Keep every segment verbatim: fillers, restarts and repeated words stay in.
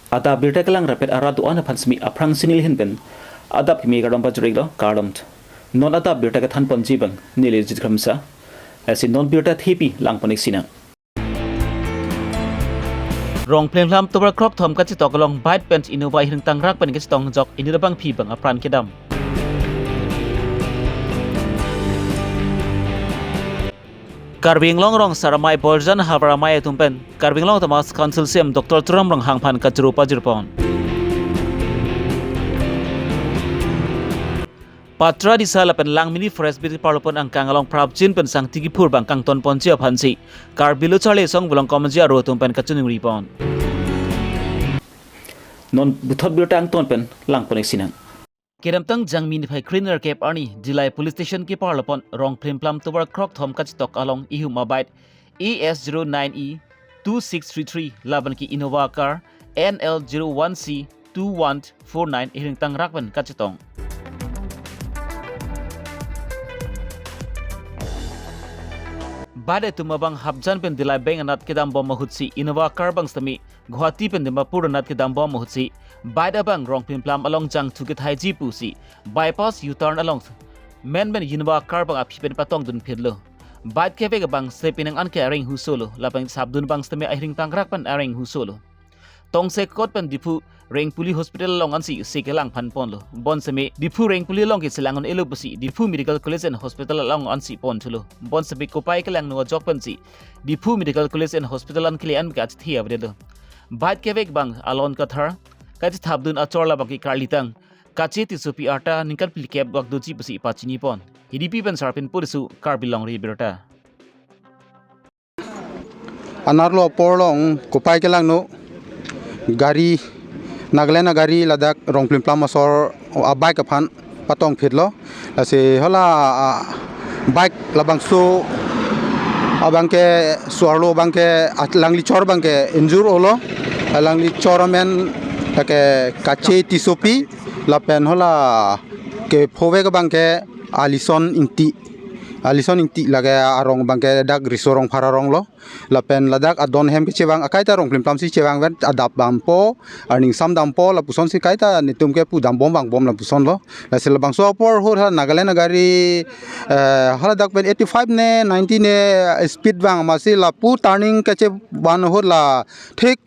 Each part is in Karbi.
Adap birta kelang rapet arat do-an aphan semi aphrang si neli ahin pen adap kimi kardom pajir-iklo, kardom. Non adap birta kethan ponji abang neli Jit Kramsa. Lasi non birta thepi lang pon-ik sinang. Rong Phlimphlam tovar krokthom kachetok along bike pen Innova ahireng tangrak pen kachetong jok inut abangphi abang apran kedam. Karbi Anglong Rong Asar Amei Borjan Havar Amei atum pen Karbi Anglong Autonomous Council C E M Doctor Tuliram Ronghang aphan kachoro pajir pon. Patradisa lapen Langmili Forest Beat keparlo pon angkang along prapjin pen sangti kiphur abang kangton ponji aphansi Karbi Lo Charli Asong Volongkom Aji aro atum pen kachiningri pon. Non puthot birta angton pen lang pon-ik sinang. Kedamtang Jangmi niphai krenerkep arni Dillai Police Station keparlo pon Rong Phlimphlam tovar krokthom kachetok along ihum a-bike A S zero nine E two six three three labanke Innova car N L zero one C two one four nine ahireng tangrak pen kachetong. Bike atum abang Hapjan pen Dillai Bank anat kedam bom ahutsi Innova car abang semi Guwahati pen Dimapur anat kedam bom ahutsi bike abang Rong Phlimphlam along jangthu kethaiji pusi bypass U-turn along men pen Innova car abang aphi pen patong dunphitlo. Bike kevek abang se penang anke areng husolo, lapen sapdun abang semi ahireng tangrak pen areng husolo. Tongsekot pen Diphu Rengpuli Hospital along ansi se kelang phan ponlo. Bonsemi Diphu Rengpuli along ke chelang un-elo pusi Diphu Medical College and Hospital along ansi ponthulo. Bonsemi kopai kelangno ajok pensi Diphu Medical College and Hospital an kele an ke achethe avedetlo. Bike kevek abang Alon Kathar, kachethapdun achor labangke Karlitang Kache Tissopi arta ningkan phlikep gak doji pusi pachini pon. Hidipi pen Sarpin Purisu, Karbi Longri Abirta. Anerlo apor along kopai kelangno gari, Nagaland agari ladak Rong Phlimphlam asor a-bike aphan patongphitlo. Lasi hala a-bike labangso abangke suarlo abangke alangli chor abangke injure olo. Alangli chor amen lake Kache Tissopi lapen hala kephovek abangke Alison Ingti. Alison Ingti lake arong abangke dak Riso Rongphar aronglo. Lapen ladak adon hem kechevang akaita Rong Phlimphlam si chevang vet adap dampo, arning sam dampo, lapusonsi kaita netum ke pu dambom vangbom lapusonlo. Lasi labangso apor ahut ha Nagaland agari, eh, haladak pen eighty-five ne ninety ne speed vang amatsi lapu turning kechevan ahut la thik,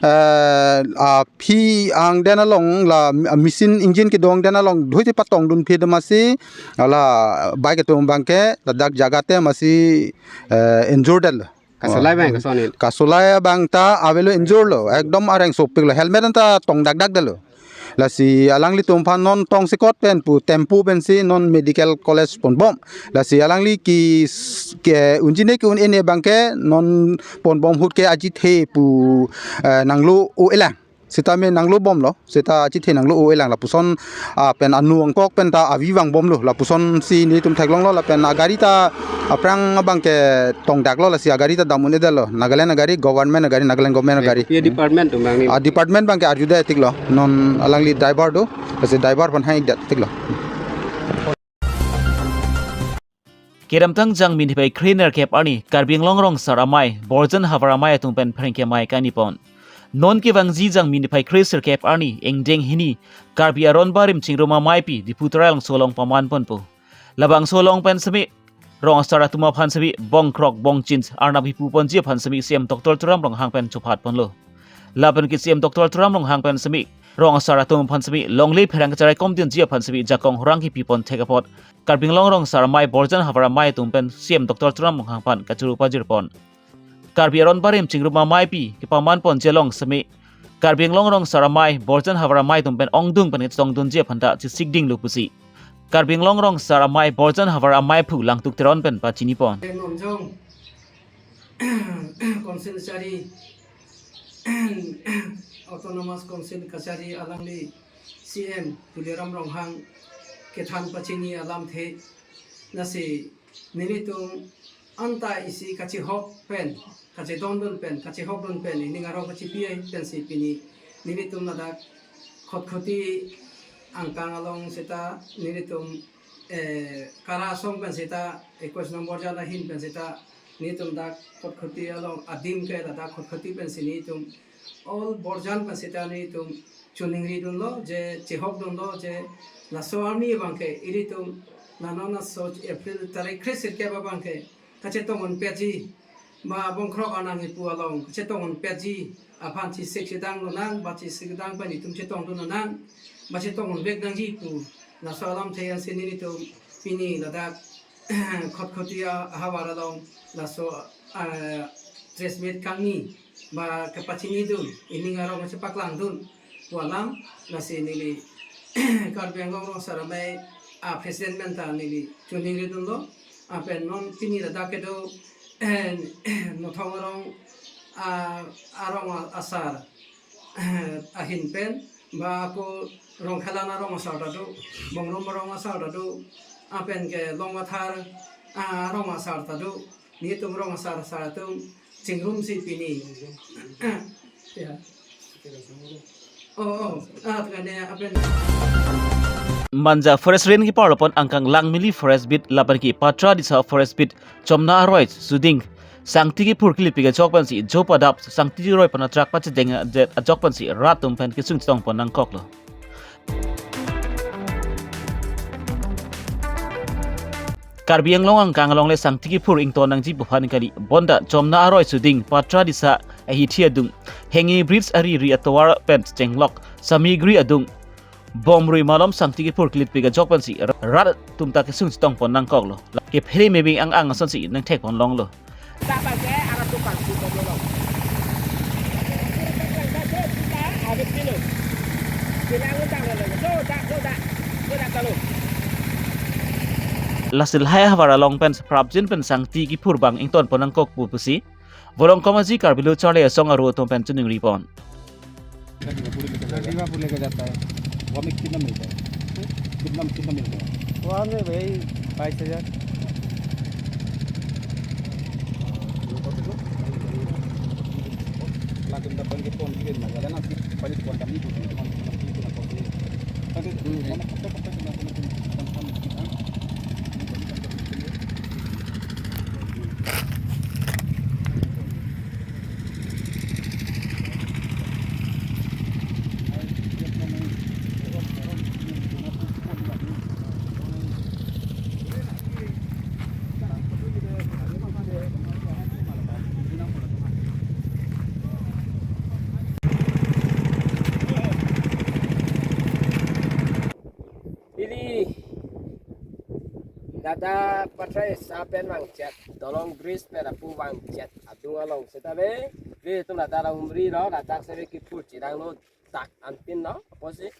eh, aphi angdeng along la machine engine kedongdeng along dhuite patongdunphit amatsi la bike atum abangke ladak jagate amatsi, eh, injure detlo. Kasolai abang, kasonin. Kasolai abang ta avelo, injure lo, ekdom areng sopiklo, helmet anta tongdakdakdetlo. Lasi alanglitum aphan non tongsekot pen pu tempo pensi non medical college ponbom. Lasi alangli ke, ke unji ne ke-un ene abangke non ponbom ahut ke achethe pu, eh, nanglo-o-elang. Seta me nanglobomlo, seta achethe nanglo-o-elang lapuson, ah, pen anu angkok pen ta avi vangbomlo, lapusonsi netum theklonglo, lapen agari ta aphrang abangke tongdaklo, lasi agari ta dam un-edetlo, Nagaland agari, government agari, Nagaland government agari. Kopi department atum abang ni? Ah, department abangke arjudet tiklo, non alangli driver do, lasi driver aphan haidet tiklo. Kedamtang Jangmi niphai krenerkep arni Karbi Anglong Rong Asar Amei Borjan Havar Amei atum pen pherangke amei kani pon. Non kevangji Jangmi niphai kresirkep arni ingdeng hini Karbi Aron Barim Chingrum Ameipi Diphu Tarai Alongso along paman ponpo. Labangso along pen semi rong asar atum aphan semi bongkrok bongchins arnap hipu ponji aphan semi C E M Doctor Tuliram Ronghang pen chophat ponlo. Lapen ke C E M Doctor Tuliram Ronghang pen semi rong asar atum aphan semi longle pherang kacherai komdinji aphan semi jakong horang kipi pon thek apot Karbi Anglong Rong Asar Amei Borjan Havar Amei atum pen C E M Doctor Tuliram Ronghang aphan kachoro pajir pon. Karbi Aron Barim Chingrum Ameipi kepaman ponji along semi Karbi Anglong Rong Asar Amei Borjan Havar Amei atum pen ongdung pen ketongdunji aphan ta chesik dinglo pusi Karbi Anglong Rong Asar Amei Borjan Havar Amei aphu Langtuk Teron pen pachini pon. Namjong Council Chari, Autonomous Council Kachari alangli C E M Tuliram Ronghang kethan pachini alamthe, lasi nelitum anta isi kachihok pen, kachidondun pen, kachihokdun pen, ining arong kachipi pensi pini nelitum ladak Khatkhati angkang along seta nelitum, eh, Kara Asong pen seta, equis number jala hin pen seta, Nelitum dak Khatkhati along adim ke ladak Khatkhati pensi nelitum all borjan pensi ta nelitum choningri dunlo je chehok dunlo je laso arni abang ke ilitum la non laso April tarik kre-sirkep abang ke kachetong unpetji, ba bongkrok anang ipu along kachetong unpetji aphan chesik chedang lonang, ba chesik chedang pen itum chetong dun lonang, ba chetong unvek nangji pu laso alamthe ansi nelitum pini ladak Khatkhati ahavar along laso, ah, press meet kangni ba kepachini dun, ining arong chepaklang dun pu alam, lasi neli Karbi Anglong Rong Asar Amei a president pen ta neli choningri dunlo. Lapen non pini ladak kedo Nothong arong, ah, arong asar ahin pen, ba ako Rongkhelan arong asar ta do, Bongrum arong asar ta do, lapen ke Longmathar, ah, arong asar ta do, nelitum rong asar asar atum chingrumsi pini. Ya. Oh, oh, ah, kane lapen Manja Forest Range keparlo pen angkang Langmili Forest Beat lapen ke Patra Disa Forest Beat Chomna Aroi Suding sangti kephur kelitpik ajok pensi jo padap sangti aroi pen atrak pachedeng ajok pensi rat atum pen kesung chetong pon nangkoklo. Karbi Anglong angkang along le sangti kephur ington nangji pu aphan kali, bonta Chomna Aroi Suding Patra Disa ahithi adung, Hengi Bridge ariri atovar pen chenglok, Samigri adung, Bomrui malom sangti kephur kelitpik ajok pensi rat atum ta kesung chetong pon nangkoklo. Kephere mebing ang ang asonsi nangthek pon longlo. Dak abang ke arah tukang si bomlo. Ada pino. Bilang utang lo. So dak, so dak. So dak kalau. Lasi lahai ahavar along pen prapjin pen sangti kephur abang ington pon nangkok pu pusi Volongkom Aji Karbi Lo Charli Asong aro atum pen choningri pon. दीवापुर लेके जाता है, वहाँ में कितना मिलता है? कितना कितना मिलता है? वहाँ में भाई बाईस हजार। Ili dada Patrai sa pen vangchet, dolong bridge pen apu vangchet adung along seta ve, ve tum dada la umri lo, dada seta ve kephur chedang lo dak anpin lo, apotsi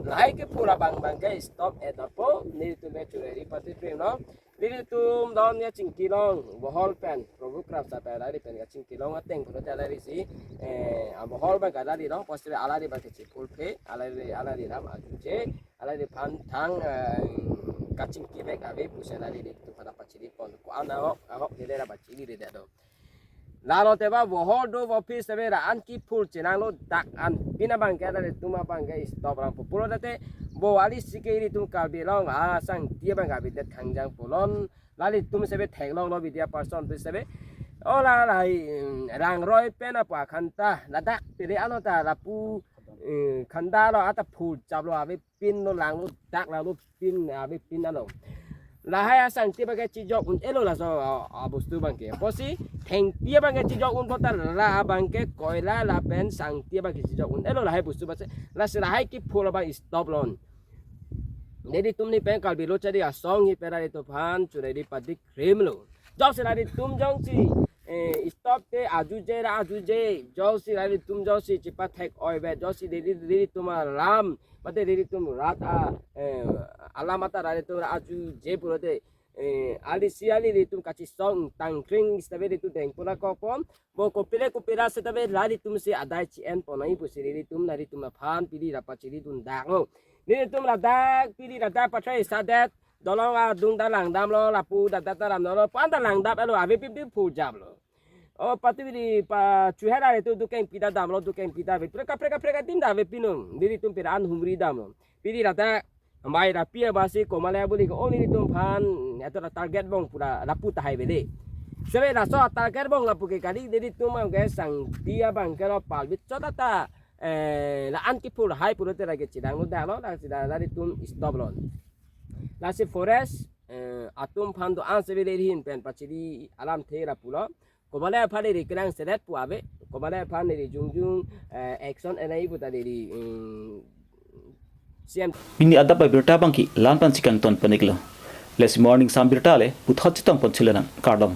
lahai kephur abang abang ke stop et apo, nelitum ve chureri pati prim lo. Nelitum don ya chingki long, bohol pen, Prabhu Krap sa pen, alari pen ya chingki long ateng pulo te alari si, eh, a bohol abang ke alari long, apotsi alari abang ke chipul phe, alari, alari ram ajuje, alari phan thang, eh, kachingki vek ave pusi alari nelitum pada pachiri pon, ko-an ahok, ahok hile ra pachiri re do. Lalo te ba bohol do office te be ra an kephur chenang lo dak anpin abang ke, lale tum abang ke stop rang pulo te bo ali si ke ilitum Karbi Anglong asangti abang ke abidet khangjang pulo, lale tum seta be theklong lo media person tum seta be. O la la, mm, rangroi pen apu akhanta ladak pele ano ta lapu, mm, khanta lo ata phur chap lo ave pin lo lang lo dak lang lo pin ave pin alo. Lahai asangti abang ke chijok un-elo laso a, a bostu abang ke. Apotsi thengpi abang ke chijok un pulo ta la abang ke koila lapen sangti abang ke chijok un-elo lahai bostu abang si, lasi lahai kephur abang stop lon. Nelitum ni pen Karbi Lo Charli Asong hi pen nelitum aphan chureri pati krim lo. Jongsi nelitum jongsi, eh, stop te ajuje ra ajuje, jongsi nelitum jongsi chepathek oi vet, jongsi neli, nelitum alam, mate nelitum rat a, eh, alam ata nelitum ra ajuje pulo te, eh, ali si ali nelitum kachesong tangkring seta be nelitum deng pon nangkok pon, bo kopile kopila seta be nelitum si adai chi-en pon nai pusi nelitum, nelitum aphan pili ra pachiri dun dak lo. Nelitum ladak pili ladak Patrai sadet, dolong adung ta langdam lo, lapu dada ta ram lo, pan ta langdam lo, ave pip pip phur jap lo. O pati pili pa chuhera itu dukeng pida dam lo, dukeng pida ave. Preka preka preka tim ta ave pinung. Nelitum pira an humri dam lo. Pili ladak ambai rapi abasi komale abuli ko, o nelitum aphan, ya to la target bong pura lapu tahai bede. Sebe laso attacker bong lapu ke kali, nelitum ke sangti abang ke lo palbit chot ata, eh, la-an kiphur hai pulote lake chidang lo dalo, la chidang la nelitum stop lo. Lasi forest, eh, atum aphan do-an sebe le hin pen pachiri alamthe ra pulo. Komat aphan neli kelang selet pu ave, komat aphan neli jongjong, eh, action enai puta neli, mm, C M. Pini adap abirta abangke la-an pensi kangton pon-iklo. Lasi morning sam birta le puthot chetong pon thulo nang, kardom.